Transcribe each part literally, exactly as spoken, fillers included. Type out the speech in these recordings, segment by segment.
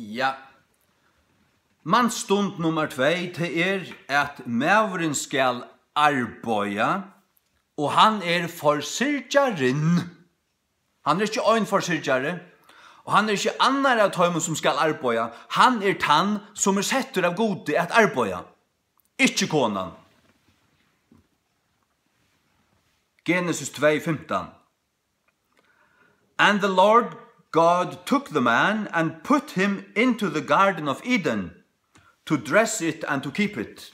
Ja. Mansstund nummar tvey, tað er, at maðurin skal arbeiða, og hann er forsyrgjarin. Hann er ikki ein forsyrgjari, og hann er ikki annar av teimum, sum skal arbeiða. Hann er tann, sum er settur av Gudi at arbeiða, ikki konan. Genesis tvey fimtan. And the Lord God took the man and put him into the garden of Eden to dress it and to keep it.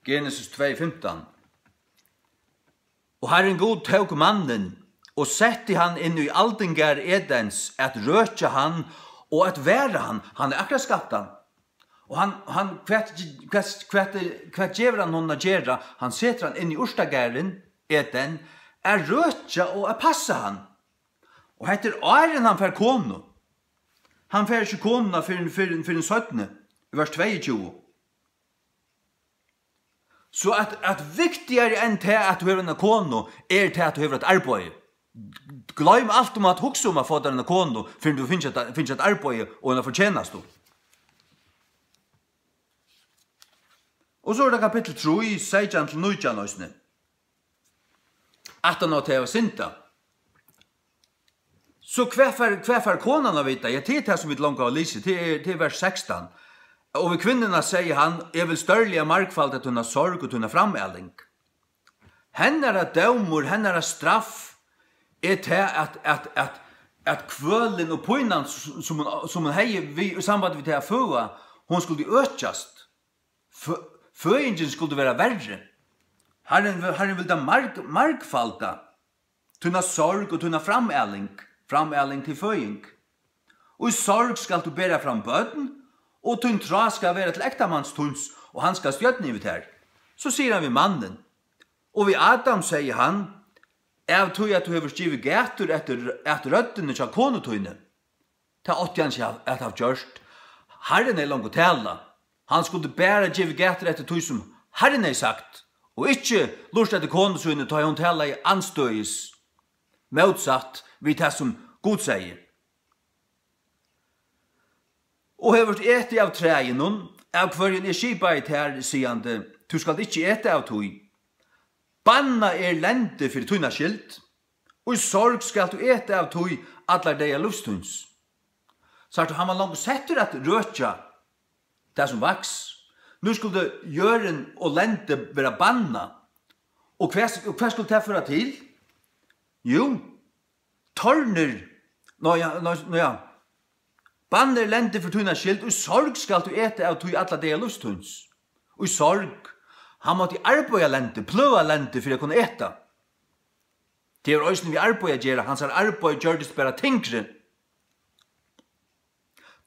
Genesis tvey fimtan. Og Harrin Gud tók mannin og setti hann inn í aldingarð Edens at røkja hann og at vera hann. Hann er akkurát skapt hann. Og hann, hann, hvat, hvat, hvat, hvat gevur hann honum at gera? Hann setur hann inn í urtagarðin, Eden, at røkja og at passa hann. Og hetta er áðrenn hann fær konu. Hann fær ikki konuna fyrr enn, fyrr enn, fyrr enn seinni, í vers tveyogtjúgu. So at, at viktigari enn tað, at tú hevur eina konu, er tað, at tú hevur eitt arbeiði. Gloym alt um at hugsa um at fáa tær eina konu, fyrr enn tú fingið eitt, fingið eitt arbeiði og eina fortjenastu. Og so er tað kapittul trý, seytjan til nítjan eisini. Aftan á tey hava syndað. So hvat fær, hvat fær konan at vita? Ja, tað er tað, sum vit longu hava lisið. Tað er, tað er vers sekstan. Og við kvinnuna segði hann: Eg vil stórliga margfalda tína sorg og tína framaling. Hennara dómur, hennara straff er tað, at, at, at, at kvølin og pínan, s-, sum hon, sum hon hevði við, í sambandi við tað at føða, hon skuldi økjast. Fø-, føðingin skuldi vera verri. Harrin, Harrin vildi marg-, margfalda tína sorg og tína framaling, framaling til føðing. Og í sorg skalt tú bera fram børn, og tín trá skal vera til ektamanns tíns, og hann skal stjórna yvir tær. So sigur hann við mannin, og við Adam segði hann: Av tí at tú hevur givið gætur eftir, at røddini hjá konu tíni, tað átti hann ikki at, at havt gjørt. Harrin hevði longu talað. Hann skuldi bara givið gætur eftir tí, sum Harrin hevði sagt, og ikki lurta eftir konu síni, tá ið hon talaði andstøðis, mótsatt við tað, sum Gud segði. Og hevur etið av træinum, av hvørjum eg skipaði tær, sigandi: Tú skalt ikki eta av tí. Bannað er lendi fyri tína skyld, og í sorg skalt tú eta av tí allar dagar lívs tíns. Sært tú, hann var longu settur at røkja tað sum vaks. Nú skuldi jørðin og lendi vera bannað. Og hvat, og hvat skuldi tað føra til? Jú, tornir, ná ja, ná, ná ja. Bannað er lendi fyri tína skyld, í sorg skalt tú eta av tí allar dagar lívs tíns. Í sorg. Hann mátti arbeiða lendi, pløga lendi fyri at kunna eta. Tað hevur eisini við arbeiði at gera, hansara arbeiði gjørdist bara tyngri.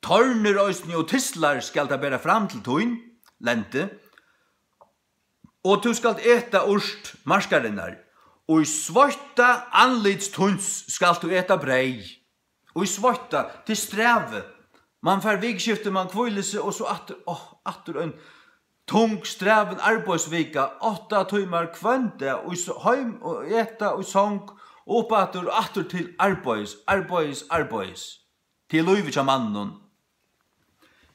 Tornir eisini og tistlar skal tað bera fram til tín, lendi, og tú skalt eta urt markarinnar, og í sveitta andlits tíns skalt tú eta breyð. Og í sveitta, til strævi. Mann fær vikuskifti, mann hvílir seg, og so aftur, áh, aftur ein tung, strævin arbeiðsvika, átta tímar hvønn dag, og so heim og eta, og í song, og upp aftur, og aftur til arbeiðis, arbeiðis, arbeiðis. Til lívið hjá manninum.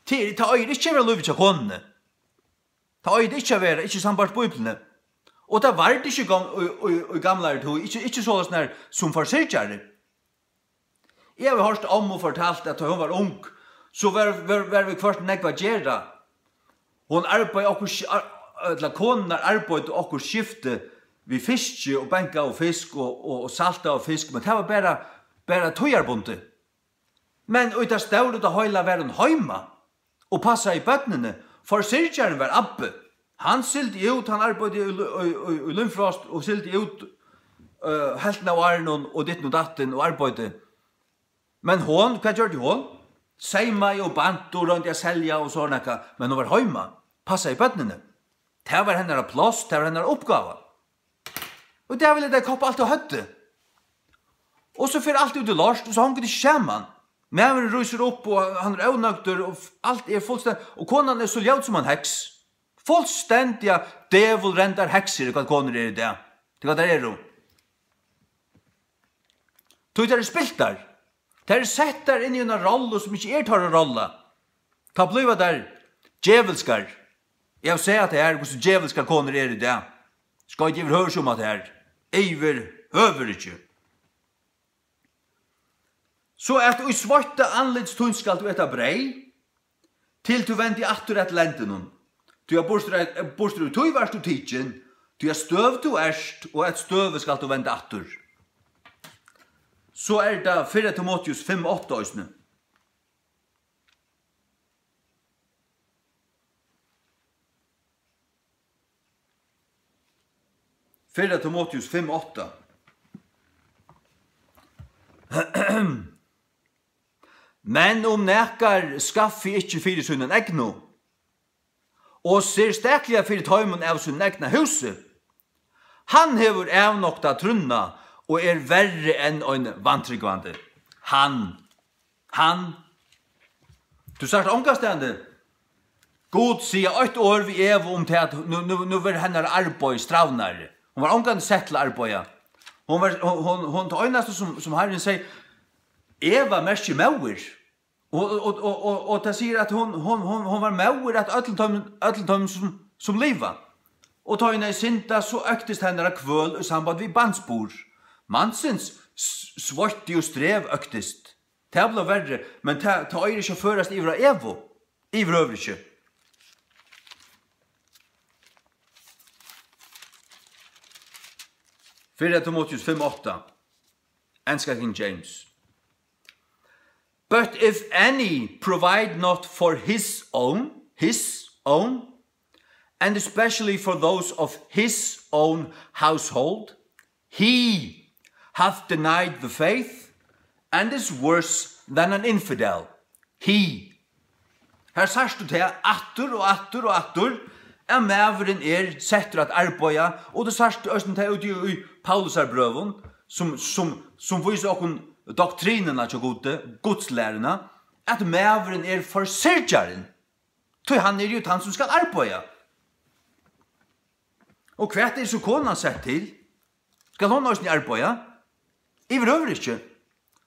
Til, tað eigur ikki at vera lívið hjá konuni. Tað eigur tað ikki at vera, ikki sambært Bíbliuni. Og tað var tað ikki í gam-, í, í, í gamlari tíð, ikki, ikki soleiðis nær sum forsyrgjari. Eg havi hoyrt ommu fortalt, at tá hon var ung, so var, var, var viðhvørt nógv at gera. Hon arbeiðdi okkurt sk-, ar-, ella konurnar arbeiddu okkurt skifti við fiski og bankaðu fisk og, og, og saltaðu fisk, men tað var bara, bara tíðarbundið. Men í tað stóra og tað heila var hon heima og passaði børnini. Forsyrgjarin var abbi. Hann sigldi út, hann arbeiddi í, í, í, í Línfrost og sigldi út, øh, helvtina av árinum og ditten og datten og arbeiddi. Men hon, hvat gjørdi hon? Seymaði og bant og royndi at selja og so nakað, men hon var heima, passaði børnini. Tað var hennara pláss, tað var hennara uppgáva. Og í dag vilja tey koppa alt á høvdið. Og so fer alt út í lort, og so hongur tað ikki saman. Maðurin rísur upp, og hann er ónøgdur, og f-, alt er fullstend-, og konan er so ljót sum ein heks. Fullstendiga dævulrendar heksir, hvat konur eru í dag. Tað er hvat tær eru. Tí tær eru spiltar. Tær eru settar inn í eina rollu, sum ikki er teirra rolla. Tá blíva tær djevilskar. Eg havi sæð tað her, hvussu djevilskar konur eru í dag. Skal ikki yvirhøvur sum at tað her. Yvirhøvur ikki. So at í sveitta andlits tíns skalt tú eta breyð, til tú vendi aftur at lendinum. Tí at burtur, burtur úr tí vart tú tikin, tí at støv tú ert, og at støvi skalt tú venda aftur. So er tað fyrra Timoteus fimm átta eisini. Fyrra Timoteus fimm átta. Men um nakar skaffi ikki fyri sínum egnu, og serstakliga fyri teimum av sínum egna húsi, hann hevur avnoktað trúnna og er verri enn ein vantrúgvandi. Hann, hann, tú sært ongastaðni Gud siga eitt orð við Evu um tað, at nú, nú, nú verður hennara arbeiði strævnari. Hon var ongantíð sett til at arbeiða. Hon var, hon, hon, hon, tað einasta sum, sum Harrin segði, Eva merkir móðir. Og, og, og, og, og tað sigur, at hon, hon, hon, hon var móðir at øllum teimum, øllum teimum sum, sum liva. Og tá hon hevði syndað, so øktist hennara kvøl í samband við barnsburð. Mansins s-, sveitti og strev øktist. Tað bleiv verri, men tað, tað eigur ikki at førast yvir á Evu. Yvirhøvur ikki. Fyrra Timoteus fimm átta, enska King James. But if any provide not for his own, his own, and especially for those of his own household, he hath denied the faith and is worse than an infidel. He. Her sært tú tað aftur og aftur og aftur, at maðurin er settur at arbeiða, og tú sært eisini tað úti í, í Paulusar brøvum, sum, sum, sum vísir okkum doktrinina hjá Gudi, gudslæruna, at maðurin er forsyrgjarin. Tí hann er jú tann, sum skal arbeiða. Og hvat er so konan sett til? Skal hon eisini arbeiða? Yvirhøvur ikki.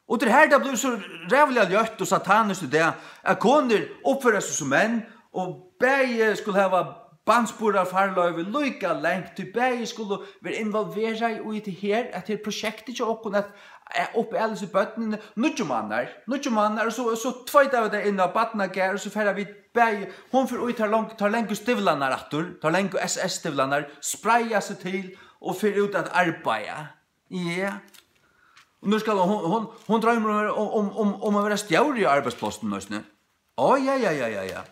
Og tað er her, tað blívur so ræðuliga ljótt og sataniskt í dag, at konur uppføra seg sum menn, og bæði skulu hava barnsburðarfarloyvi líka langt, tí bæði skulu vera involverað í tí her, at her prosjektið hjá okkum at, at uppala seg børnini, níggju mánaðar, níggju mánaðar, og so, so tveita vit tað inn á barnagarð, og so fara vit bæði, hon fer í tær long-, tær langu stivlarnar aftur, tær langu S S stivlarnar, spreiða seg til og fer út at arbeiða. Ja. Og nú skal hon, hon, hon droymir um, um, um, um, um at vera stjóri á arbeiðsplássinum eisini. Á, ja, ja, ja, ja, ja.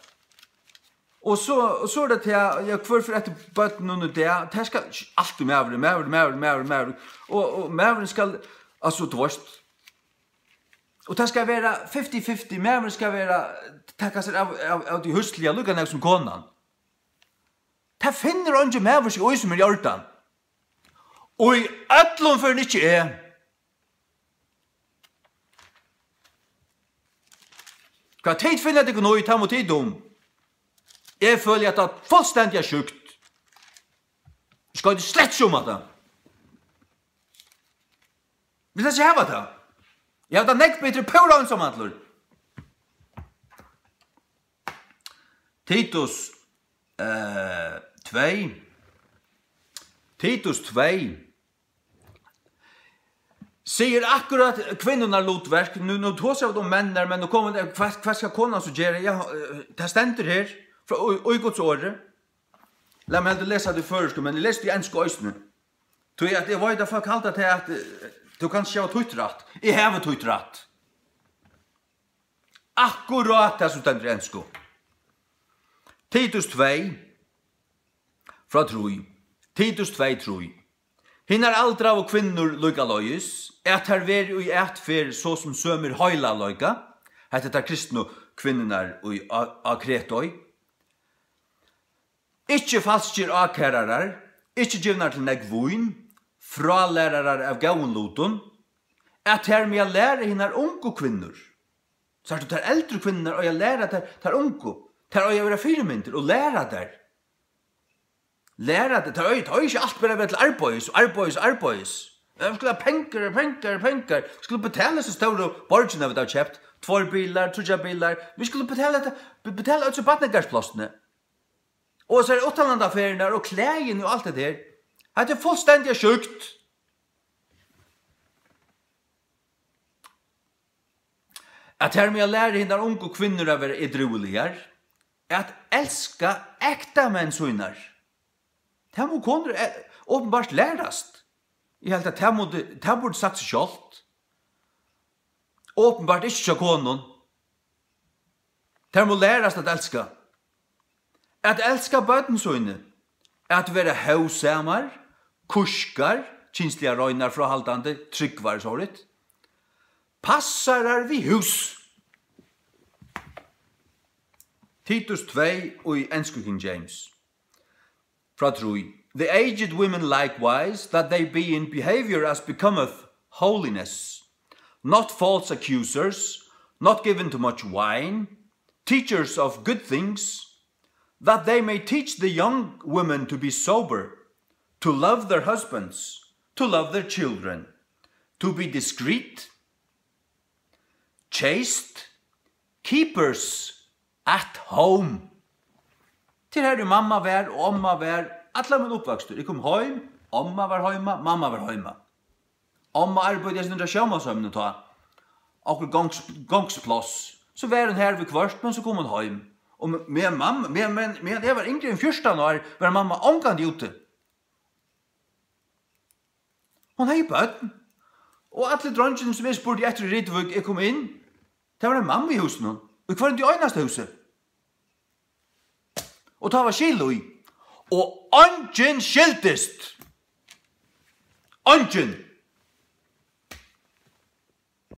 Og so, og so er tað til, ja, hvør fer eftir børnunum í dag? Tað skal altíð maðurin, maðurin, maðurin, maðurin, maðurin. Og, og maðurin skal, altso, tú veitst. Og tað skal vera fifty fifty, maðurin skal vera, taka sær av, av, av tí húsliga, líka nógv sum konan. Tað finnur eingin maður seg í, sum er í ordan. Og í øllum førum ikki eg. Hvat tit finna tykkum í, tað má tit um. Eg føli, at tað fullstendiga er sjúkt. Skoyt slett ikki um hatta. Vil tað ikki hava tað? Eg havi tað nógv betri, púra einsamallur. Titus, eh, tvey. Titus tvey. Sigur akkurát kvinnurnar lutverk. Nú, nú tosa vit um menn, men nú koma, hvat, hvat skal konan so gera? Ja, eh, tað stendur her, frá, í, í Guds orði. Lat meg heldur lesa tað í føroyskum, men eg lesi tað í enskum eisini. Tí at eg veit, at fólk halda tað, at, eh, tú kanst ikki hava títt rætt. Eg havi títt rætt. Akkurát tað, sum stendur í enskum. Titus tvey, frá trý. Titus tvey trý. Hinar aldraðu kvinnur líkaleiðis, at tær veri í atferð so sum sømir heilagleika, hetta er tær kristnu kvinnurnar í, á, á Kretoi, ikki falskir ákærarar, ikki givnar til nógv vín, frálærarar av góðum lutum, at tær mega læra hinar ungu kvinnur. Sært tú, tær eldru kvinnurnar eiga at læra tær, tær ungu, tær eiga at vera fyrimyndir og læra tær. Læra tær, tær eiga, tær eiga ikki alt bara at vera til arbeiðis og arbeiðis og arbeiðis. Vit skulu hava pengar, pengar, pengar. Vit skulu betala hesa stóru borgina, vit hava keypt. Tveir bilar, tríggjar bilar. Vit skulu betala hetta, be-, betala øll barnagarðsplássini. Og so er uttanlandaferðirnar og klæðini og alt det der. Hetta er fullstendiga sjúkt. At tær mega læra hinar ungu kvinnur at vera edruiligar, at elska ektamenn sínar. Tað mugu konur, eh, openbart lærast. Eg helt, at tað mundi, tað burdi sagt seg sjálvt. Openbart ikki hjá konum. Tær mugu lærast at elska. At elska børn síni. At vera hóvsamar, kúskar, kynsliga reinar, fráhaldandi, trúgvar, sorry. Passarar við hús. Titus tvey í ensku King James. Frá trý. The aged women likewise, that they be in behaviour as becometh holiness, not false accusers, not given to much wine, teachers of good things, that they may teach the young women to be sober, to love their husbands, to love their children, to be discreet, chaste, keepers at home. Til har mamma var og omma var, allan mín uppvøkstur. Eg kom heim, omma var heima, mamma var heima. Omma arbeiddi í sínum sjómansheiminum tá. Okkur gongs-, gongspláss. So var hon har viðhvørt, men so kom hon heim. Og me-, meðan mamma, meðan, meðan, meðan eg var yngri enn fjúrtan ár, var mamma ongantíð úti. Hon hevði børn. Og allir dreingirnir, sum eg spurdi eftir í Rituvík, eg kom inn, tað var ein mamma í húsinum. Í hvørjum tí einasta húsi. Og tá var skil í. Og eingin skildist. Eingin.